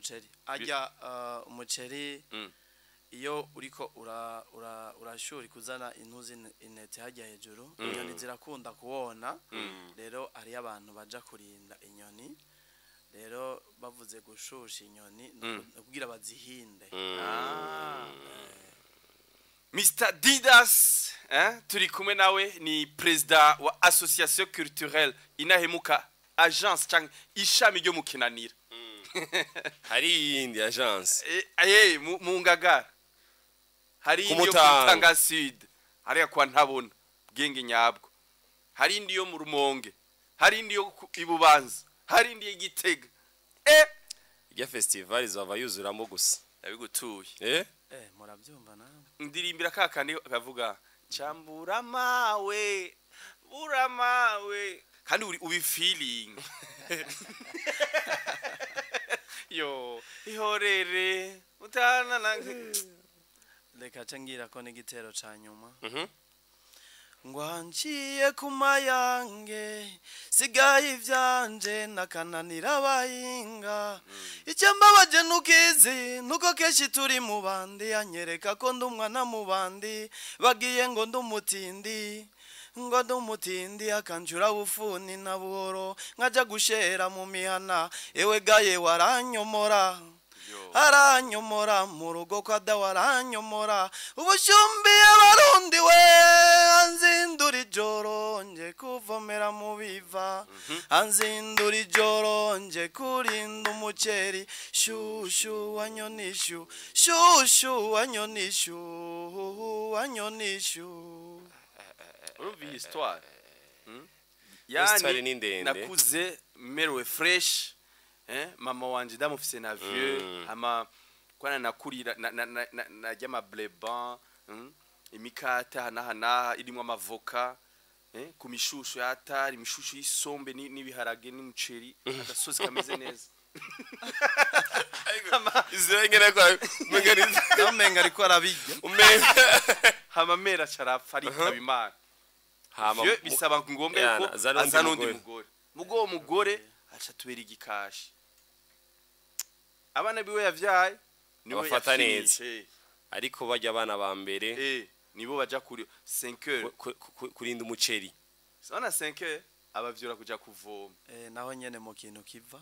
Umuceri ajya, umuceri iyo uriko urashura kuzana intuzi, intete hajya hejuru, inyoni zirakunda kuwona. Rero hariyo abantu baja kurinda inyoni. Rero bavuze gushusha inyoni ni ukugira bazihinde. Ah. Mr Didas, turi kumwe nawe, ni président wa Association Culturelle Inahemuka, agence cyangwa ishami ryo mu Kinanira. Hari iyindi agence? Mu Ngagara hari Ku indi yo Mutanga. Mutanga Sud, hariya kwa Ntabona Bwenge nyabwo, hari indi yo mu Rumonge, hari indi yo i Bubanza, hari indi y'Igitega. Irya festival izava yuzuramo gusa. Ndabigutuye. Murabyumva namwe. Ndirimbira ka kandi kavuga cambura mawe bura mawe, kandi uri ubi feeling yo ihorere utana na Reka ca ngira ko n'igitero ca nyuma. Ngwanciye ku mayange, sigaye ivyanje nakananira abahinga. Icyo mbabaje nukizi nuko kenshi turi mu bandi, anyereka ko ndi umwana mu bandi, bagiye ngo ndi umutindi, ngo ndi umutindi, akanjura bufuni na buhoro, nkaja gushera mu mihana. Ewe gaye, waranyomora, aranyomora mu rugo kwa dawe, aranyomora ubushumbi. Abarundi we, anzindura ijoro nje kuvomera mu biva, anzindura ijoro nje kurinda umuceri. Shushu wanyonishu, shushu wanyonishu, wanyonishu. Urumva iyi histoire? Histoire Yani ni ndende. Nakuze merewe fresh, mama wanje ndamufise na vieux. Ama kwana nakurira narya ama bleban, imikate hanaha naha irimwo amavoka, ku mishushu y'atari imishushu y'isombe n'ibiharage n'umuceri, agasosi kameze neza. Izira ingene ko umenga Namenga ariko arabirya. Umenga Hama mera carapfa, aritaba Imana. Hama Vieux bisaba ngombwa Yana, yuko azana undi azana undi mugore. mugore. Mugo uwo mugore aca tubera igikashi, abana biwe yavyaye niwe Abafata neza. yafinishe. Ariko bajya abana ba mbere Nibo baja kuri 5 heures kurinda umuceri. Sana 5 heures abavyura kuja kuvoma. Naho nyene mu kintu kiva.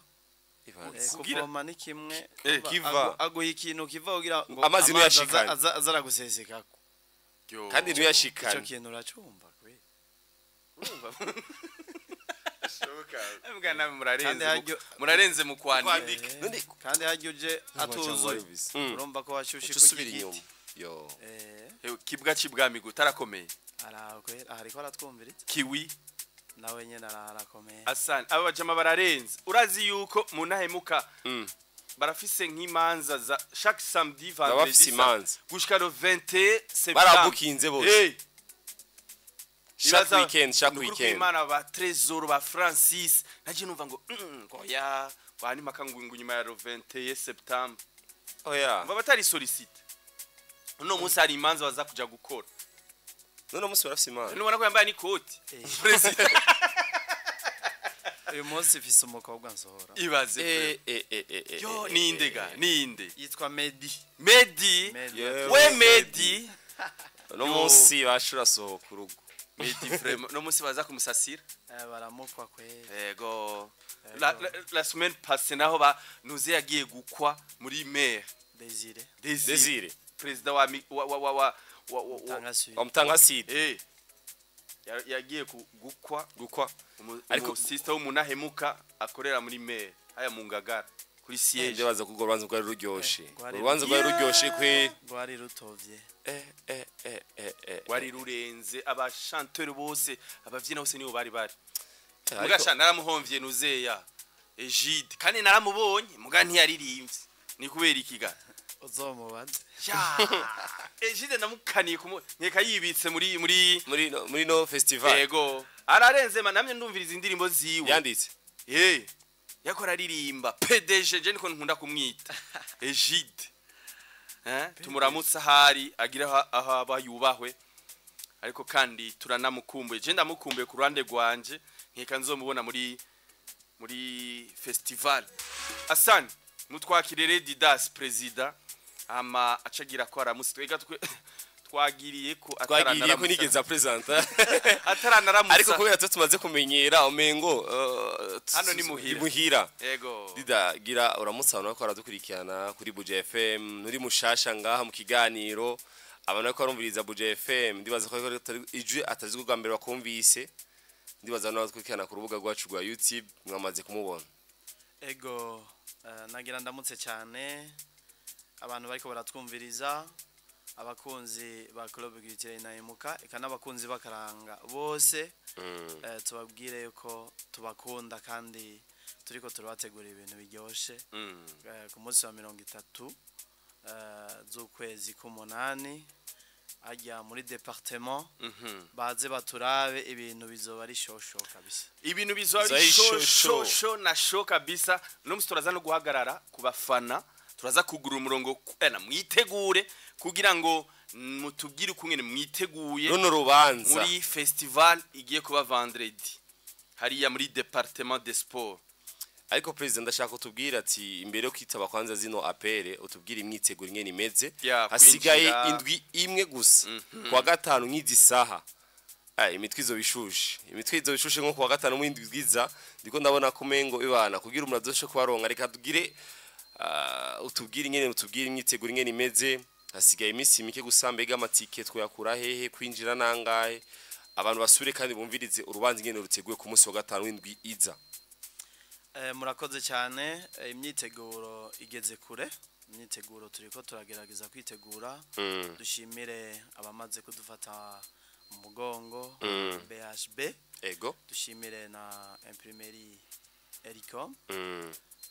Kugira Kuvoma ni kimwe Kiva. Aguha ikintu kiva kugira ngo Amazi ntuyashikane. aza aragusesekako. Yo. Kandi Ico ntuyashikane. kintu uracumva kwe. Urumva? Mbwa nawe murarenze Kandi murarenze mu kwandika. Kandi harya uje atuzuye, urumva ko washushe uca ku usubira giti. Inyuma yo. Ewe, kibwa c'ibwami gutarakomeye. Araho kwe, ariko aratwumviriza. Kiwi. Nawe nyene arakomeye. Asani, aba bajama bararenze. Urazi yuko mu Ntahemuka barafise nk'imanza za chaque samedi, Baba vendredi, bafise imanza. Gushika le 21 septembre. Barabukinze bose. Chaque Ibaza- weekend, chaque Nukuri weekend. kw'Imana, ba Trésor, ba Francis, naje numva ngo ngo ya bani maka ngo nyuma ya le 21 septembre. Oya. Umva batari sollicité, uno munsi hari imanza baza kuja gukora. None umunsi barafise imanza? Nubona ko yambaye n'ikoti President. Uyu munsi mfise umukobwa nsohora. Ibaze. Yo, ninde ga, ninde? Yitwa Medi. Medi. Medi. Yewe. We Medi. Uno munsi bashura sohoka urugo. Medi vraiment, no munsi baza kumusasira. Baramukwa kweli. Ego, la semaine passée naho ba nuze yagiye gukwa muri maire. Desire. Désiré. Desire. Président wa mi- wa wa wa wa wa, wa, wa Tanga Sud. Wamutanga side. Yagiye gukwa Gukwa. Ariko umu sister w'umunahemuka akorera muri maire haya mu Ngagara kuri siège. Ndibaza ko urwo rubanza rwari ruryoshe. Rwari Urubanza rwari ruryoshe kwe. Rwari rutovye. Wari rurenze, abachanteurs bose, abavyina bose nibo bari bari. Ariko Mugasha naramuhomvye nuzeya Egide, kandi naramubonye muga ntiyaririmbye, ni kubera iki ga? Uzomubaze. Ya Egide ndamukaniye kumu nkeka yibitse muri muri no festival. Yego, ararenze ma, namye ndumviriza indirimbo ziwe. Yanditse. Yakora aririmba PDG, je niko nkunda kumwita Egide. Tumuramutse ahari, agira aho aba yubahwe, ariko kandi turanamukumbuye, je ndamukumbuye ku ruhande rwanje, nkeka nzomubona muri festival. Asani. Mutwakire Didas président, ama acagira ko aramutse twega twe twagiriye ko. Twagiriye ko nigeze presenta. Ataranaramusa. Ariko kubera twe tumaze kumenyera umengo Hano ni muhira. Muhira. Yego. Dida, gira uramutse abantu bariko baradukurikirana kuri Buja FM. Nturi mushasha ngaha mu kiganiro. Abantu bariko barumviriza Buja FM, ndibaza ko ijwi atazi bwa mbere bakumvise. Ndibaza n'abadukurikirana ku rubuga rwacu rwa YouTube mwamaze kumubona. Ego, nagira ndamutse cyane abantu bariko baratwumviriza, abakunzi ba Club Culturel Inahemuka, eka n'abakunzi b'akaranga bose. Tubabwire yuko tubakunda kandi turiko turabategura ibintu biryoshe. Ku munsi wa 30 z'ukwezi k'umunani ajya muri département, baze baturabe, ibintu bizoba ari shosho kabisa. Ibintu bizoba Bizoba ari ari sho sho, sho sho. Sho na sho kabisa. No musi turaza no guhagarara ku bafana, turaza kugura umurongo na mwitegure kugira ngo mutubwire ukungene mwiteguye runo rubanza muri festival igiye kuba vendredi hariya muri département des sports. Ariko president, ndashaka utubwira ati imbere yo kwitaba kwanza zino appel, utubwire imyiteguro ingene imeze. Ya, hasigaye kwinjira. indwi imwe gusa, kuwa gatanu nk'izi saha. Ay, imitwe izo bishushe, imitwe izo bishushe nko kuwa gatanu mw'indwi bwiza. Ndiko ndabona ko umengo ibana kugira umuntu azoshe kubaronka. Reka tugire utubwire ingene, utubwire imyiteguro ingene imeze. Hasigaye iminsi mike gusa. Mbega amatike twayakura hehe? Kwinjira nangahe? Abantu basure kandi bumvirize urubanza ingene ruteguye ku munsi wa gatanu w'indwi iza. Murakoze cyane. Imyiteguro igeze kure, imyiteguro turiko turagerageza kwitegura. Dushimire abamaze kudufata mu mugongo, BHB. Dushimire na imprimerie Ericom.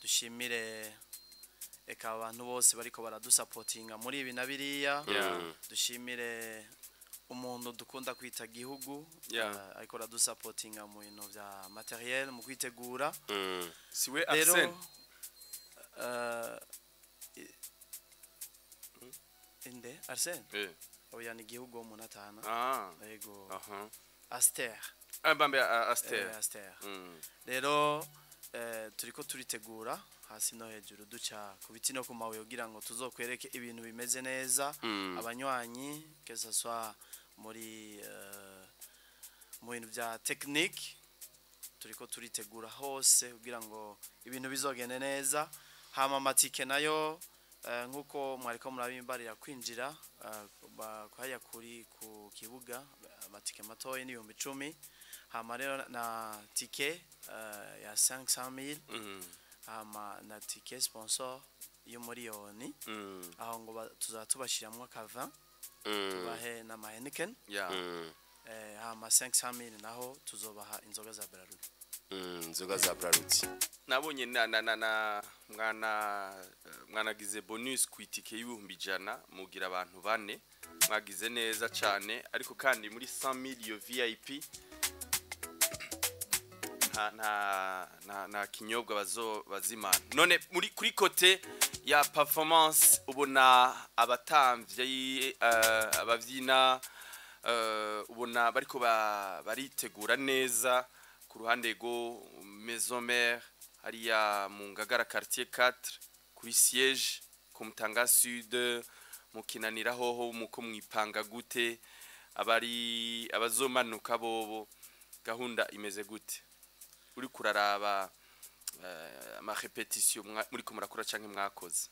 Dushimire eka abantu bose bariko baradusapotinga muri ibi na biriya. Dushimire umuntu dukunda kwita gihugu, ariko aradusapotinga mu bintu vya matériel mu kwitegura. Siwe Rero Arsene? Inde Arsene? Oya, ni gihugu umuntu atana. Yego. Aster. Ah, bambe Aster. Aster. Rero turiko turitegura hasi no hejuru, duca ku biti no ku mabuye kugira ngo tuzokwereke ibintu bimeze neza abanywanyi, que ce soit muri mu bintu vya technique. Turiko turitegura hose kugira ngo ibintu bizogende neza. Hama amatike nayo, nkuko mwariko murabimbarira, kwinjira hariya kuri ku kibuga, amatike matoyi ni 10,000. Hama rero na tike ya 500,000, hama na tike sponsor y'umuriyoni. Aho ngo tuzaba tubashiramwo akava, tubahe n'ama Heineken. Hama 500,000 naho tuzobaha inzoga za Brarudi. Inzoga za Brarudi. Nabonye na mwana mwanagize bonus ku itike y'100,000, mugira abantu bane. Mwagize neza cyane. Ariko kandi muri 100 million VIP nta kinyobwa bazo bazimana. None muri kuri côté ya performance, ubona abatamvyi, abavyina, ubona bariko baritegura neza ku ruhande go Maison Mère hariya mu Ngagara quartier 4 kuri siège, ku Mutanga Sud, mu Kinanira hoho muko mwipanga gute? Abari abazomanuka bobo gahunda imeze gute? Uri kuraraba ama répétition muriko murakora canke mwakoze?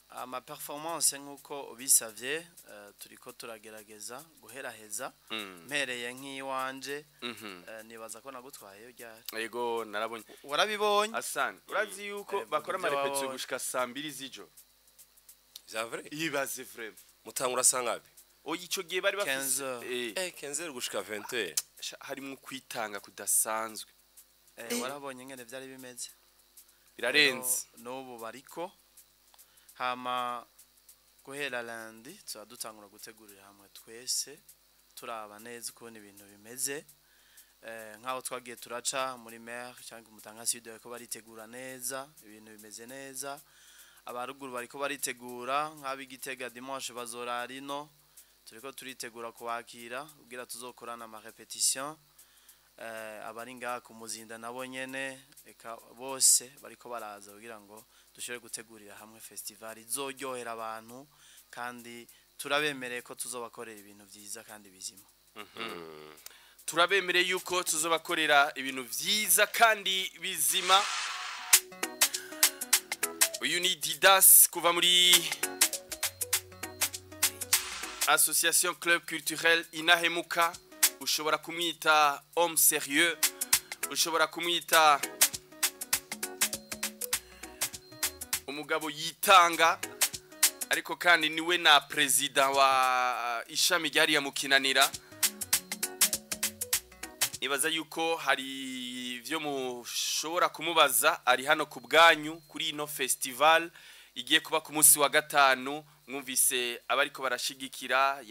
Ama performance, nkuko ubisavye, turiko turagerageza guheraheza. Mpereye nk'iwanje, nibaza ko nagutwaye ryari? Yego, narabonye. Warabibonye? Asani, urazi yuko bakora vuga ama ibyo répétition wabonye. gushika saa 2 z'ijoro? Vya vrai? Ibaze vraiment. Mutangura sangapi? Oya, ico gihe bari bafise 15 heures. 15 gushika 20. Harimwo kwitanga kudasanzwe. Warabonye ingene vyari bimeze. Birarenze. Rero, n'ubu bariko. Hama guhera lundi tuba dutangura gutegurira hamwe twese, turaba neza ukuntu ibintu bimeze. Nk'aho twagiye turaca muri mer cyangwa Umutanga Sud, bariko baritegura neza, ibintu bimeze neza. Abaruguru bariko baritegura, nk'ab'Igitega dimanche bazorara ino. Turiko turitegura kubakira kugira tuzokorana ama répétition. Abari ngaha ku Muzinda nabo nyene, eka bose bariko baraza kugira ngo dushobore gutegurira hamwe festival izoryohera abantu, kandi turabemereye ko tuzobakorera ibintu vyiza kandi bizima. Turabemereye yuko tuzobakorera ibintu vyiza kandi bizima. Uyu ni Didas kuva muri Association Club Culturel Inahemuka. Ushobora kumwita homme sérieux, ushobora kumwita umugabo yitanga, ariko kandi niwe na president wa ishami ryariya mukinanira. Nibaza yuko hari ivyo mushobora kumubaza, ari hano ku bwanyu kuri ino festival igiye kuba ku munsi wa gatanu. Mwumvise abariko barashigikira,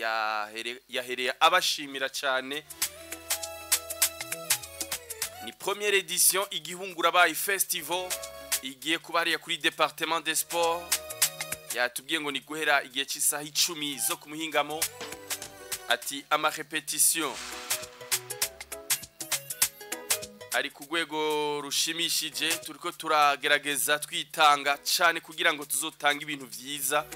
yahereye abashimira cyane. Ni première édition Igihungurabayi Festival igiye kuba hariya kuri Département des Sports. Yatubwiye ngo ni guhera igihe cy'isaha 10 zo kumuhingamo. Ati ama répétition ari ku rwego rushimishije, turiko turagerageza twitanga cyane kugira ngo tuzotange ibintu vyiza.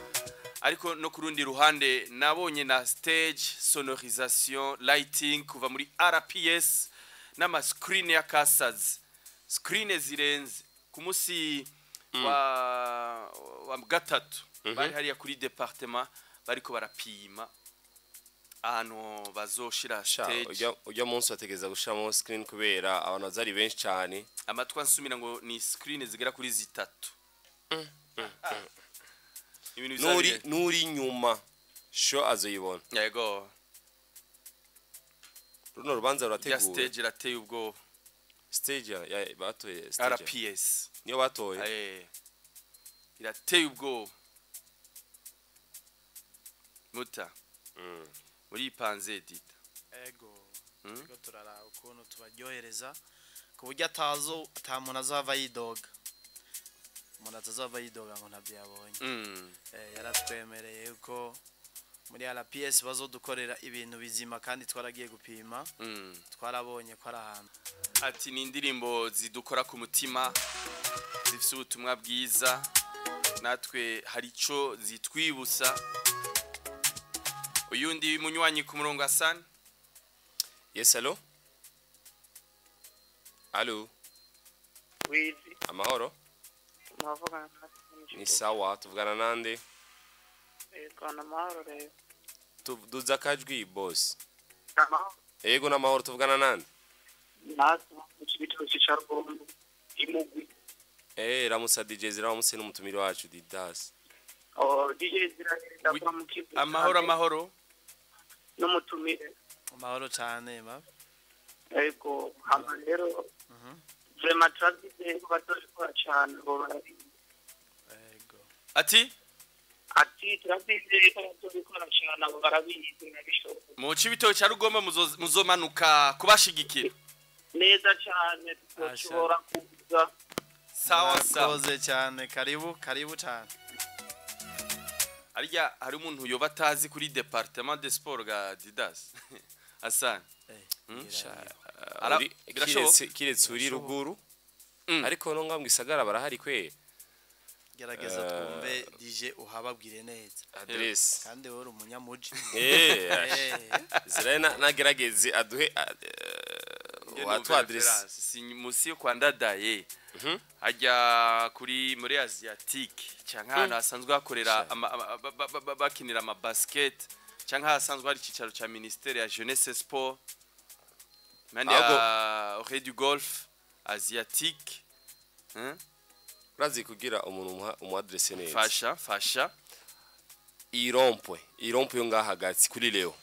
Ariko no ku rundi ruhande nabonye na stage sonorisation, lighting kuva muri RPS n'ama screen ya Kasazi, screen zirenze. Ku munsi wa gatatu bari hariya kuri département bariko barapima ahantu bazoshira Sha, stage. Ujya munsi bategereza gushiramo screen kubera abantu bazari benshi cyane. Amatwi ansumira ngo ni screen zigera kuri 3. Ibintu bizaba Nuri nuri inyuma show azoyibona. Yego. Runo rubanza Ya rurateguwe. Stage irateye ubwoba. Stage ya batoye stage RPS. Niyo batoye. Irateye ubwoba muta muri panze dita. Ego, turiko turaraba ukuntu tubaryohereza ku buryo atazo ata muntu azava yidoga, umuntu atazava yidoga ngo ntabyo yabonye. Yaratwemereye yuko muri RPS bazodukorera ibintu bizima, kandi twaragiye gupima, twarabonye ko ari ahantu. Ati ni indirimbo zidukora ku mutima, zifite ubutumwa bwiza, natwe hari ico zitwibutsa. Uyundi munywanyi ku murongo, Hassan. Yes, allo, allo. Wizi. Amahoro. Muravugana na Ni sawa, tuvugana nande? Yego, namahoro rero. Duza akajwi, boss. Amahoro. Yego, n'amahoro, tuvugana nande? Natwe mu Cibitoke ca Rugombo imugwi. Ramusa DJ Ziramutse n'umutumire wacu Didas. Oh, DJ Ziraheri, ndakora mu kivu. Amahoro, amahoro. N'umutumire. Amahoro cyane ma. Yego, hama rero vraiment turabyizeye ko bazobikora cane, bo barabizi. Ego. Ati Ati turabyizeye ko bazobikora cane, abo barabizi nabishoboye. Mu Cibitoke ca Rugombo muzomanuka kubashigikira. Neza cane, tuzoshobora kuza. Sawa sawa. Murakoze cyane, karibu karibu cyane. Arya hari umuntu yoba atazi kuri Département de Sport ga Didas, Hassan? Birashoboka? Kiretse uri ruguru, ariko no ngaho mu gisagara barahari kwe. Gerageza twumve DJ uhababwire neza. Adresse. Kandi wowe uri umunyamuji. Ziraye nagerageze aduhe watu adresse. Si musi yo kwa Ndadaye, hajya kuri muri Asiatique canke ahantu hasanzwe hakorera bakinira ama basket, canke hasanzwe hari icicaro ca ministère ya jeunesse sport impande ya Rue du Golf Asiatique, hein? Urazi kugira umuntu umu adresse neza. Fasha fasha. Irompwe yo ngaha hagati kuri Leo,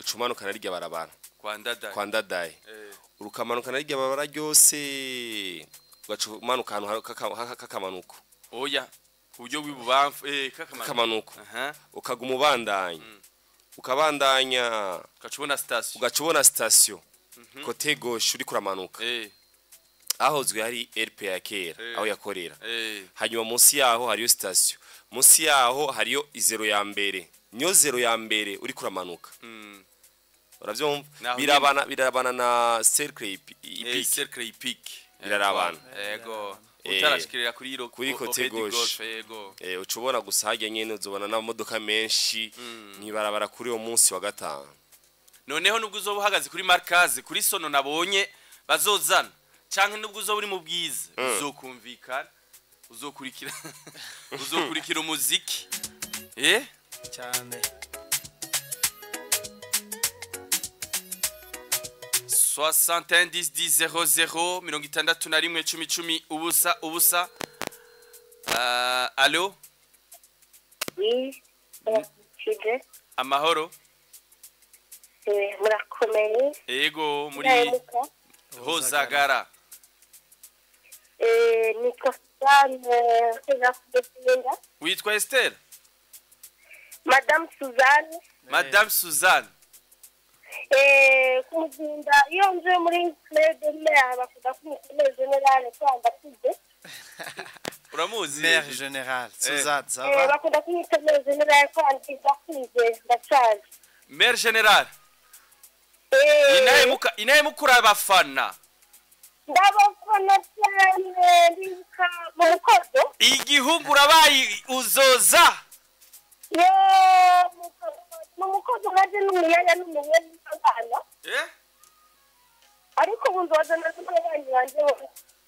ucumanuka narirya barabara. Kwa Ndadaye. Kwa Ndadaye. Urukamanuka narirya barabara ryose, ugaca umanuka ahantu kakamanuko. Oya, ku buryo bw'ibubamfu kakamanuka. Kakamanuko. Aha. Ukaguma ubandanya, ukabandanya, ugaca ubona station. Ugaca ubona station côté gauche uriko uramanuka, ahozwe hari RP ya kera, aho yakorera. Hanyuma munsi yaho hariyo station, munsi yaho hariyo izero ya mbere, niyo zero ya mbere uriko uramanuka. Uravyumva? Naho Birabana na cercle Eh, ipique. Cercle hippique. Birarabana. Yego. Utarashikirira kuri iro Kuri côté Oredi gauche. Golf, yego. Uca ubona gusa harya nyene uzobona n'amamodoka menshi mwibarabara kuri uwo munsi wa gatanu. Noneho nubwo uzoba uhagaze kuri markaze kuri sono nabonye bazozana, canke nubwo uzoba uri mu bwiza, uzokumvikana, uzokurikira uzokurikira umuziki. Cyane. 61 10 10 00 61 10 10 ubusa ubusa. Allo? Oui, Kide, Amahoro. Murakomeye. Ego, muri Ndahemuka. Hozagara. Nitwa Suzanne Sezakudepinda. Witwa Esther? Madame Suzanne. Madame Suzanne. Kumuzinda iyo nje muri Club de Mer bakunda kumukomeza generale kwanga kuze. Uramuzi? Mère générale Suzanne, ça va? Bakunda kumukomeza generale kwanga kuze ndacaje. Mère General. Inahemuka urabafana. Ndabafana cyane, ndibuka mu mukozo. Igihugu urabaye uzoza. Yo, mu mukozo naje n'umuyaya n'umuyaya n'abana. Ariko ubu nzoza n'abantu banje bose.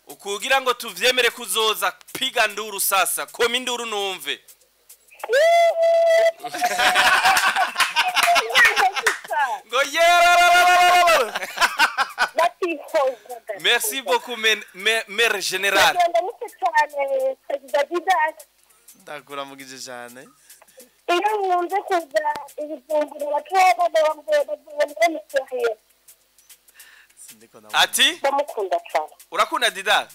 Ukugira ngo tuvyemere kuzoza, piga nduru sasa, koma induru numve. Ngo yerararararara. Batihozaga. Merci beaucoup mère générale. Ndagenda muke cyane Perezida Didas. Ndakuramugije cyane. Iyo nkunze kuza ibijumbura batoya babona miseriye. Sindiko ndabona. Ati Ndamukunda cyane. urakunda Didas?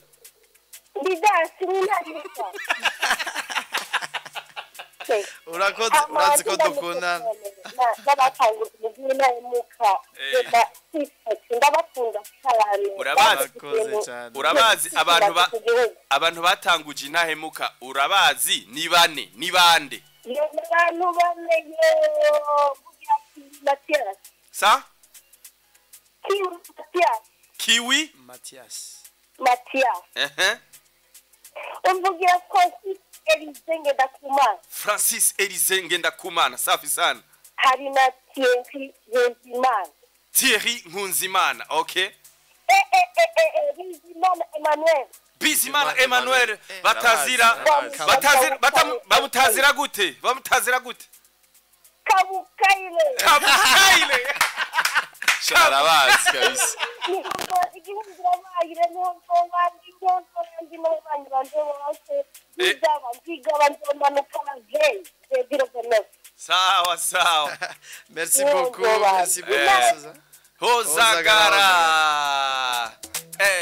Didas ni ntabwo. Urakoze, urazi ko dukundana. N'abatangura umubiri n'ahemuka. Ndabakunda cyane. Urabazi. Urakoze cyane. Urabazi abantu ba abantu batanguje intahemuka, urabazi ni bane ni bande? Abantu bamenye kugira Mathias. Sa? Kiwi Mathias. Kiwi Mathias. Mathias. Umvugira Francis Elise Ngendakumana. Francis Elise Ngendakumana, safi sana. Hari na Thierry Nkunzimana. Thierry Nkunzimana, okay. Bizimana Emmanuel. Bizimana Emmanuel, batazira batazira bamutazira gute? Bamutazira gute? Kabukaile. Kabukaile. Sharabazi kabisa. Sawa sawa. Merci beaucoup, merci beaucoup Suzanne. Hozagara.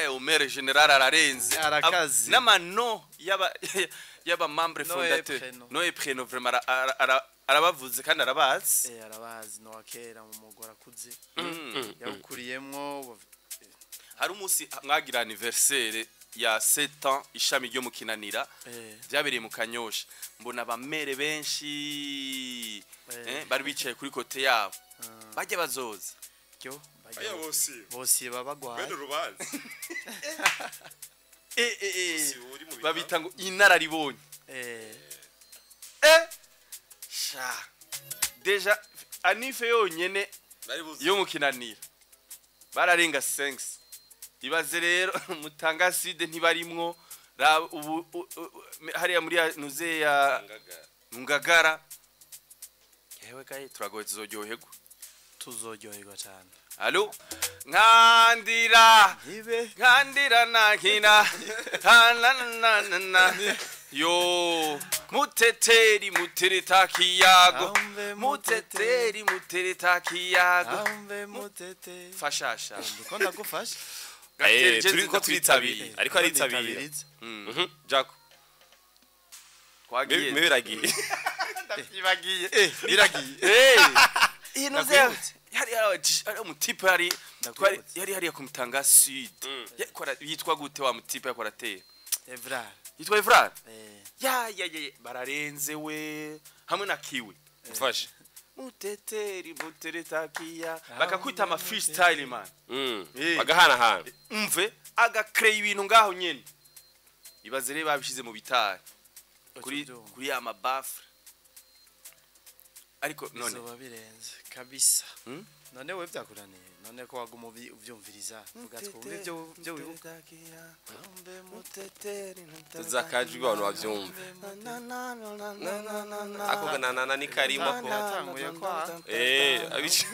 Umere general ararenze. Arakazi. N'amano yaba membre fondateur. Noe prénom vraiment arabavuze kandi arabazi. Arabazi no akera mu mugora akuze. Yakuriyemwo. Hari umunsi mwagira anniversaire ya 7 ans ishami ryo mukinanira. Byabereye mu Kanyosha. Mbona abamere benshi bari bicaye kuri kote yabo. Bajye bazoza. Yo, bose babagwaye. Bene rubanza. Babita ngo inararibonye. Sha. Deja anife yonyene yo mukinanira. Bararenga 5. Ibaze rero mutanga side ntibarimwo ubu hariya muri nuze ya Ngagara. Yewe gaye turagoye tuzoryoherwa. Tuzoryoherwa cyane. Allo nkandira nkandira nakina na yo muteteri mutereta kiyago muteteri mutereta kiyago mutete fashasha ndiko ndagufasha. Turi ko turitabira ariko aritabira. Jaco kwagiye mibiragiye ndavyibagiye biragiye ino yari ari umutipe yari yari hariya kumutanga sud yitwa gute wa mutipe yakora ateye Evra yitwa Evra ya ya ya bararenze we hamwe na Kiwi mfashe Muteteri muteretakia bakakwita ama freestyle man. Bagahanahana. Umve agacreye ibintu ngaho nyene. Ibaze rero babishize mu bitari kuri ya mabafre. Ariko none bizoba birenze kabisa. None we byakuraniye, none ko waguma uvyumviriza, vuga twumve ibyo wibuka. Tuzakajwi abantu bavyumva. Ako na ni karimo ko yatanguye kwa abice.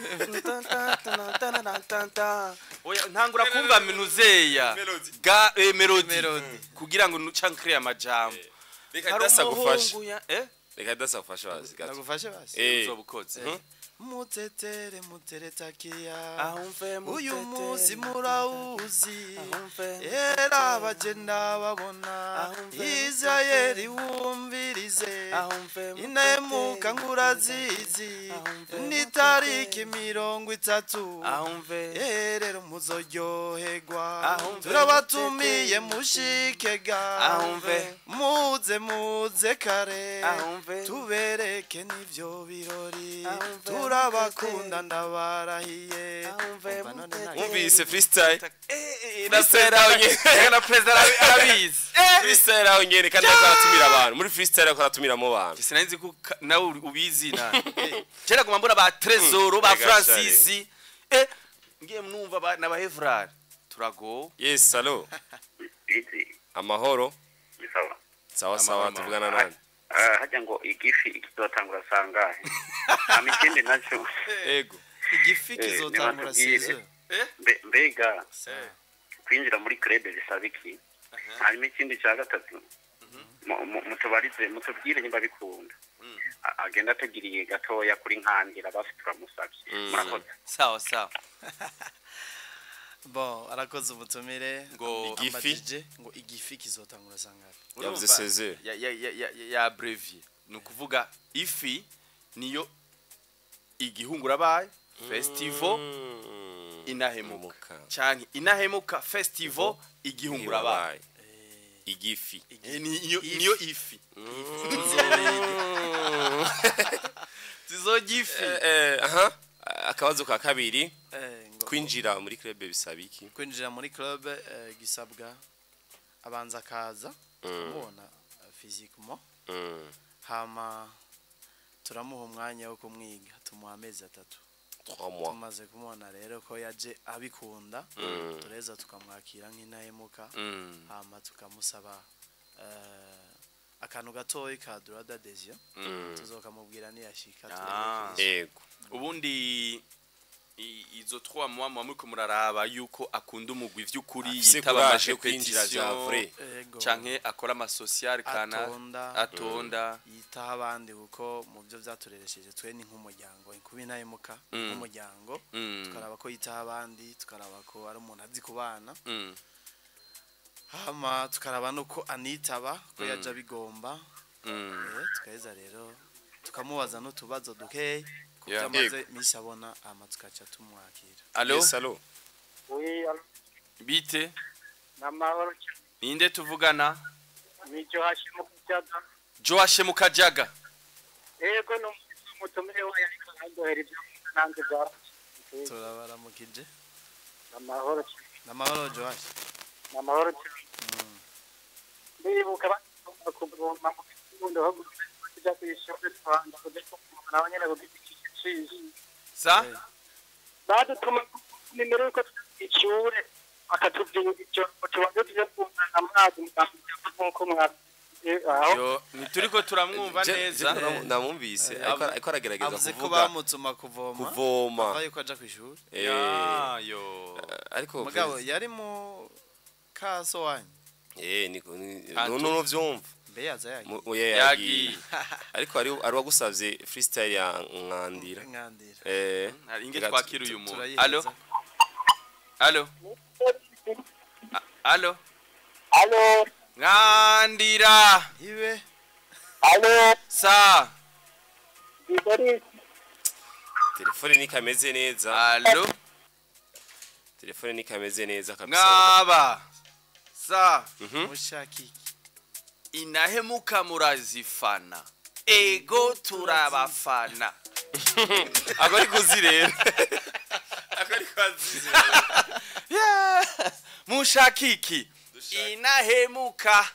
Oya, ntangura kumva minuzeya ga melody kugira ngo nuca nkre amajambo. Reka dasa gufasha. Reka dasa gufasha bazi gato. Nagufashe basi. Uzobukoze. Mutetere muteretakia, uyu munsi murawuzi, era abagenda babona, Israeli wumvirize, inemuka ngurazizi, ni tariki 30, rero muzoryoherwa, turabatumiye mushikega, muze muze kare, tubereke n'ivyo birori, turabakunda ndabarahiye. Umvise freestyle. Freestyle na president arabizi. Freestyle aho nyene kandi akaratumira abantu. Muri freestyle akaratumira mu bantu. Sinanzi ko nawe ubizi na. Kera guma mbona ba Tresoro ba Francis. Ngiye mwumva na ba Evrard. Turago. Yes, hello. Amahoro. Sawa. Sawa sawa, tuvugana nani? Hajya ngo igifi ikizotangura sangahe? Amikindi naco. Ego. Igifi kizotangura sezo. Mbega kwinjira muri club bisaba iki? Hanyuma ikindi cya gatatu, mutubarize mutubwire nimba bikunda. Agenda atugiriye gatoya kuri Nkangira basi turamusabye. Murakoze. Sawa sawa. Bon, arakoze umutumire ngo igifi ngo igifi kizotangura sangahe? Yavuze 16. Ya abrevier. Ni ukuvuga ifi niyo igihungura baye festival inahemuka canke inahemuka festival igihungura baye igifi niyo ifi tuzogifi. Aha, akabazo ka kabiri, kwinjira muri club bisaba iki? Kwinjira muri club gisabwa abanza kaza tukamubona physiquement, hama turamuha umwanya wo kumwiga, tumuha amezi 3. Tumaze kumubona rero ko yaje abikunda, tureza tukamwakira nk'intahemuka, hama tukamusaba akantu gatoyi ka droit d'adhésion, tuzokamubwira niyashika. Yego. Ubundi izo 3 mois muriko muraraba yuko akunda umugwi vy'ukuri, yitaba amaje kwinjira canke akora ama social kana atonda yitaha abandi, kuko mu byo vyatureresheje twe ni nk'umuryango, inkubi ntahemuka nk'umuryango, tukaraba ko yitaha abandi, tukaraba ko ari umuntu azi kubana, hama tukaraba nuko anitaba ko yaje bigomba, tukaheza rero tukamubaza n'utubazo dukeye kubyamaze misi abona, ama tukaca tumwakira. Allo? Yes, allo. Oui, allo. Bite? Namahoro. Ninde tuvugana? Ni Joashe Mukajaga. Joashe Mukajaga. Yego, no mutumire wa yariko andohera ibyo nanze bwa. Turabaramukije. Namahoro. Namahoro Joashe. Namahoro. Ndibuka bakuboma mu kirundo ho kuja kwishuri twanda kuja naho nyene sa badutuma nimero yuko ishure akatubwira icyo tubanze tuje kumva amazi nkuko yo nituriko turamwumva neza. Ndamwumvise ariko aragerageza kuvuga bamutuma kuvoma ava yuko aja kwishuri. Yo ariko mugabo yari mu kaso wanyu. Niko no vyumva mbe yaza yagiye. Ariko ari wagusavye freestyle ya Nkandira. Inge twakira uyu muntu. Allo? Allo? Allo? Allo? Nkandira. Ibe. Allo? Sa. Telefone ni kameze neza. Allo? Telefone ni kameze neza kabisa. Ngaba. Sa. Mushakiki. Inahemuka murazifana. Ego turabafana. Ako ari kuzi rero, ako ari kwazi. Yeah. Mushaka iki? Inahemuka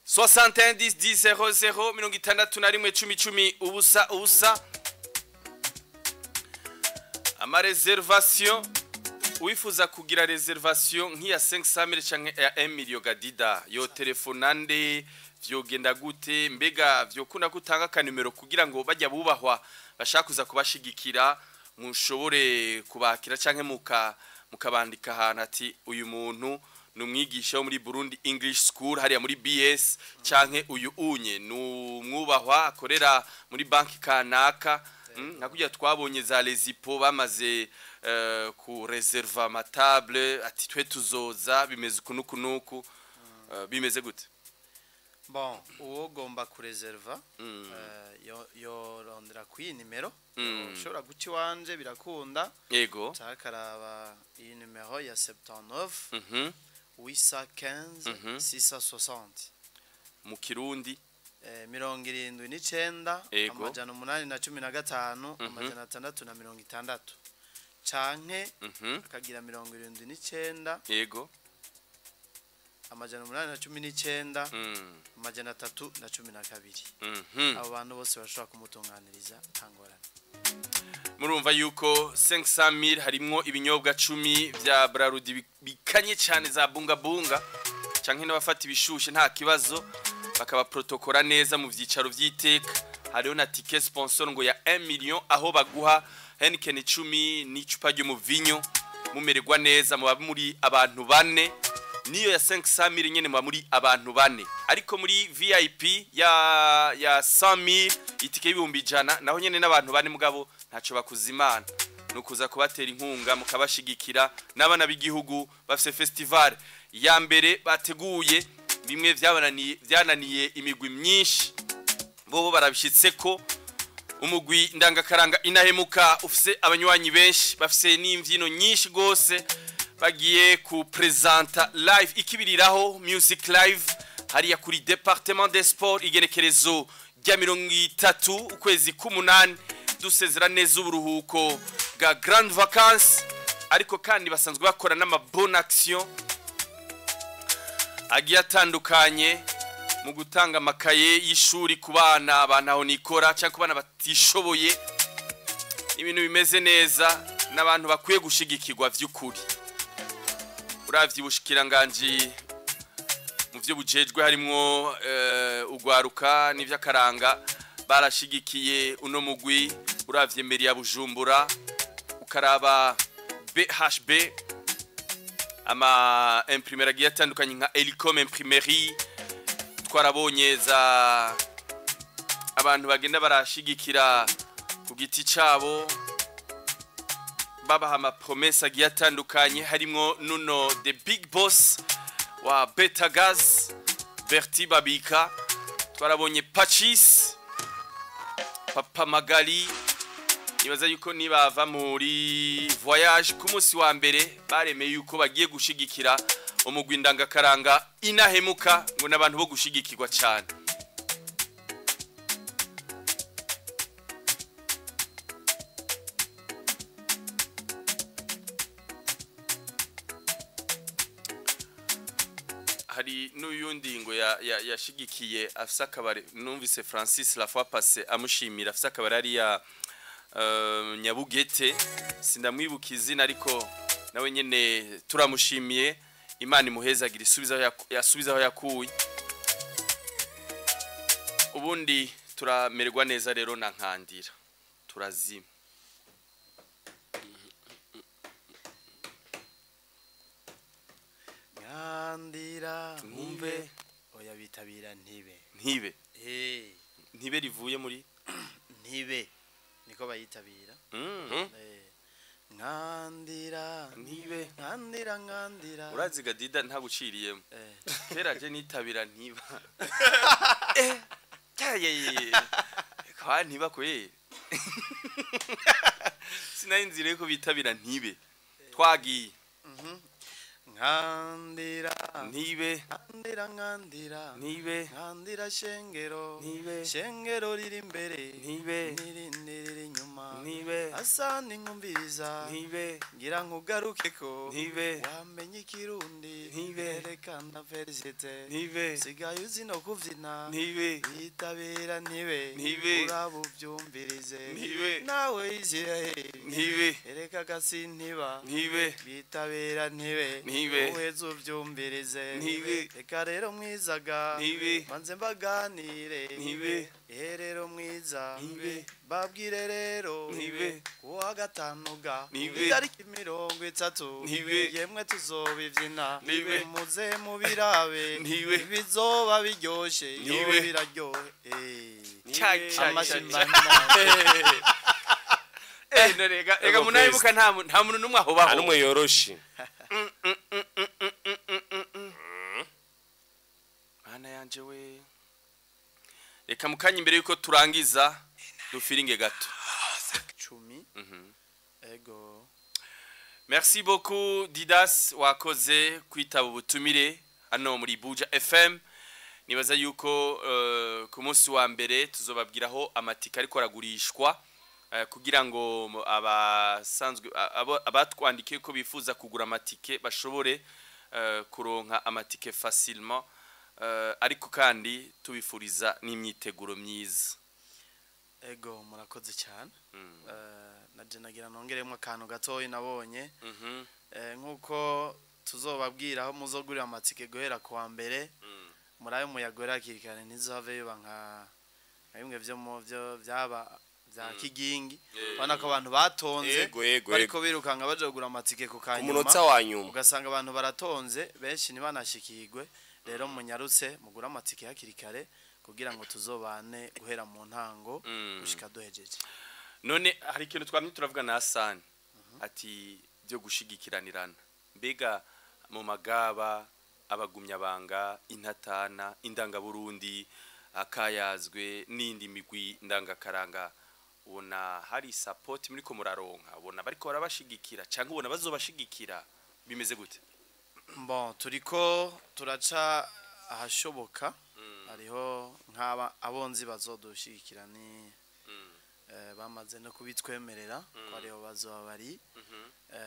61 10 10 00 61 10 10 0 0. Ama réservation, wifuza kugira réservation nk'iya 500 canke ya 1 million gadida, yo telefona nde? Vyogenda gute? Mbega vyokunda gutanga akanimero kugira ngo bajya bubahwa bashaka kuza kubashigikira mushobore kubakira, canke mukabandika ahantu ati uyu muntu ni umwigisha wo muri Burundi English School hariya muri BS, canke uyu unye ni umwubahwa akorera muri banki kanaka, nka kurya twabonye za Lezipo bamaze ku réserver ama table ati twe tuzoza bimeze uku nuku nuku. Bimeze gute? Bon, uwo ugomba kureserva yorondera ku iyi nimero. Ushobora guca iwanje, birakunda. Canke akaraba iyi nimero ya 79 815 660. Mu Kirundi? 79 815 660, canke akagira 79 819 312. Abo bantu bose bashobora kumutunganiriza nta ngorane. Murumva yuko 500,000 harimwo ibinyobwa 10 vya Brarudi bikanye cyane za bunga bunga, canke n'abafata ibishushe nta kibazo, bakaba protokora neza mu vyicaro vy'iteka. Hariho na ticket sponsor ngo ya 1 million, aho baguha Heineken 10 n'icupa ry'umuvinyo, mumererwa neza, muba muri abantu bane. Niyo ya 500,000 nyene muba muri abantu bane, ariko muri VIP ya 100,000, itike y'100,000, naho nyene n'abantu bane, mugabo ntaco bakuzimana nukuza kubatera inkunga mukabashigikira n'abana b'igihugu bafise festival ya mbere bateguye. Bimwe byabananiye, byananiye imigwi myinshi, bobo barabishitse ko umugwi ndangakaranga Inahemuka ufise abanywanyi benshi, bafise n'imvyino nyinshi gose bagiye ku presenta live ikibiriraho music live hariya kuri Département des Sports, igenekerezo rya 30 ukwezi k'umunani, dusezera neza uburuhuko bwa grande vacances. Ariko kandi basanzwe bakora n'ama bonne action agiye atandukanye mu gutanga amakaye y'ishuri ku bana abantu nikora cyangwa ku bana batishoboye. Ibintu bimeze neza n'abantu bakwiye gushigikirwa vy'ukuri. Uravye ubushikiranganji mu vyo bujejwe harimwo ugwaruka n'ivy'akaranga, barashigikiye uno mugwi. Uravye mairie ya Bujumbura, ukaraba BHB, ama imprimerie agiye atandukanye nka Elicom Imprimerie, twarabonye za abantu bagenda barashigikira ku giti cabo, babaha ama promesses agiye atandukanye, harimwo nuno the big boss wa Betagaz, Berti Babika. Twarabonye Pachis, Papa Magali. Nibaza yuko nibava muri voyage ku munsi wa mbere baremeye yuko bagiye gushigikira umugwi ndangakaranga Inahemuka, ngo n'abantu bo gushigikirwa cyane. Hari n'uyundi ngo yashigikiye afise akabari, numvise Francis la fois passée amushimira, afise akabari ariya Nyabugete, sindamwibuka izina, ariko nawe nyene turamushimiye. Imana imuhezagira, isubiza aho yasubiza aho yakuye. Ubundi turamererwa neza rero na Nkandira, turazima. Nkandira. Nkumve. Oya, bitabira ntibe. Ntibe? Eh. Ntibe rivuye muri? Ntibe niko bayitabira. Eh. Nkandira. Ntibe. Nkandira, nkandira. Uraziga dida ntaguciriyemo? Eh. Kera je nitabira ntiba cyaye kwa ntiba kwe, sinari nzi rero ko bitabira ntibe. Twagiye. Nkandira, Ntibe. nkandira, nkandira, Ntibe. nkandira shengero, Ntibe. shengero riri imbere, Ntibe. n'irindi riri inyuma. Ntibe. Asa n'inkumviriza, Ntibe. ngira nkugarukeko, Ntibe. wamenye ikirundi, Ntibe. erekana felicite, Ntibe. sigaye uzi no kuvyina, Ntibe. bitabira ntibe, Ntibe. uraba uvyumvirize, Ntibe. nawe Isiraheli, Ntibe. ereka gasi ntiba, Ntibe. bitabira ntibe, Ntibe. uheze uvyumvirize, Ntibe. reka rero mwizaga, Ntibe. manze mbaganire, Ntibe. ehe rero mwiza, Ntibe. babwire rero, Ntibe. kuwa gatanu ga, Ntibe. itariki 30, Ntibe. yemwe tuzobivyina, Ntibe. muze mubirabe, Ntibe. bizoba biryoshe, yo Ntibe. biraryohe. Cha, cha, cha, Amashimba cha. None rega Ego munayibuka, nta muntu n'umwe aho Nta baho. n'umwe yoroshe. Mana yanje we, reka mukanya imbere yuko turangiza dufiringe gato. 10. Ego. Merci beaucoup Didas, wakoze kwitaba ubutumire hano muri Buja FM. Nibaza yuko ku munsi wa mbere tuzobabwiraho amatike ariko aragurishwa, kugira ngo abasanzwe abatwandikiye ko bifuza kugura amatike bashobore kuronka amatike facilement, ariko kandi tubifuriza n'imyiteguro myiza. Ego, murakoze cyane. Naje nagira nongeremo akantu gatoyi nabonye. Nkuko tuzobabwira aho muzogurira amatike guhera kuwa mbere, murabe muyagura hakiri kare, ntizove biba nka bimwe vyo mu vyo vyaba vya kigingi, ubona ko abantu batonze, Ego, ego, bariko birukanga baje kugura amatike ku ku kanyuma, munota wa nyuma. Ugasanga abantu baratonze benshi ntibanashikirwe. Rero munyarutse mugure amatike hakiri kare kugira ngo tuzobane guhera mu ntango gushika duhejeje. None hari ikintu twamye turavuga na Hassan ati byo gushigikiranirana, mbega mu magaba, abagumyabanga, intatana, indangaburundi, akayazwe n'indi migwi ndangakaranga, ubona hari support muri ko muraronka? Ubona bariko barabashigikira cyangwa ubona bazobashigikira? Bimeze gute? Bon, turiko turaca ahashoboka. Hariho nk'aba abonzi bazodushigikira, ni bamaze no kubitwemerera ko ariho bazoba bari,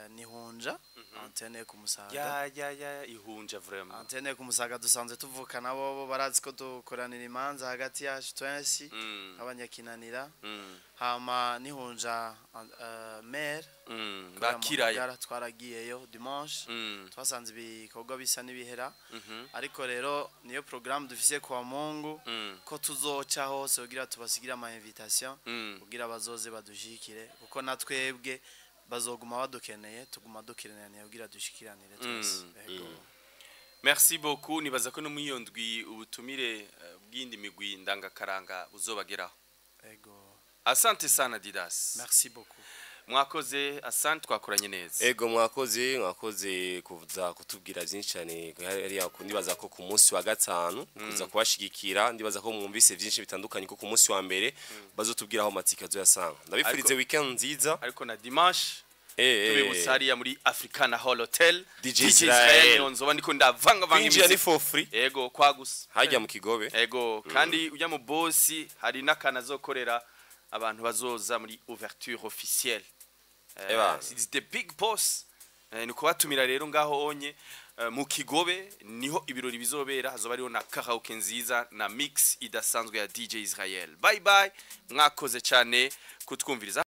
nihunja antenne yo ku Musaga. Ya, ihunja vraiment. Antenne yo ku Musaga dusanzwe tuvukana, bobo barazi ko dukoranira imanza hagati yacu twese nk'abanyakinanira. Hama nihunja maire kubera mu Bakiraya. Ngagara twaragiyeyo dimanche, twasanze ibikorwa bisa n'ibihera, ariko rero niyo programme dufise kwa Mungu ko tuzoca hose kugira tubasigire ama invitation, kugira bazoze badushikire, kuko na twebwe bazoguma badukeneye, tuguma dukeneye kugira dushikiranire twese. Yego. Merci beaucoup. Nibaza ko no muri iyo ndwi ubutumire bw'indi migwi ndangakaranga buzobageraho. Ego. Asante sana Didas. Merci beaucoup. Mwakoze, asante, twakoranye neza. Ego, mwakoze, mwakoze kuza kutubwira byinshi cyane hariya. Ndibaza ko ku munsi wa gatanu kuza kubashigikira, ndibaza ko mwumvise byinshi bitandukanye, ko ku munsi wa mbere bazotubwira aho amatsiko azoyasanga. Ndabifurize weekend nziza. Ariko na dimanche tubibutsa hariya muri Africana Hall Hotel, DJ Israel. Niyo nzoba ndiko ndavanga vanga Kwinjira ni imiziki. for free. Ego, kwagusa. Hajya mu Kigobe. Ego, kandi ujya mu bosi hari n'akantu azokorera abantu bazoza muri ouverture officielle. Eba. It's the big boss. Ni kubatumira rero ngaho onye mu Kigobe niho ibirori bizobera, hazoba hariho na karaoke nziza na mix idasanzwe ya DJ Israel. Bye bye, mwakoze cyane kutwumviriza.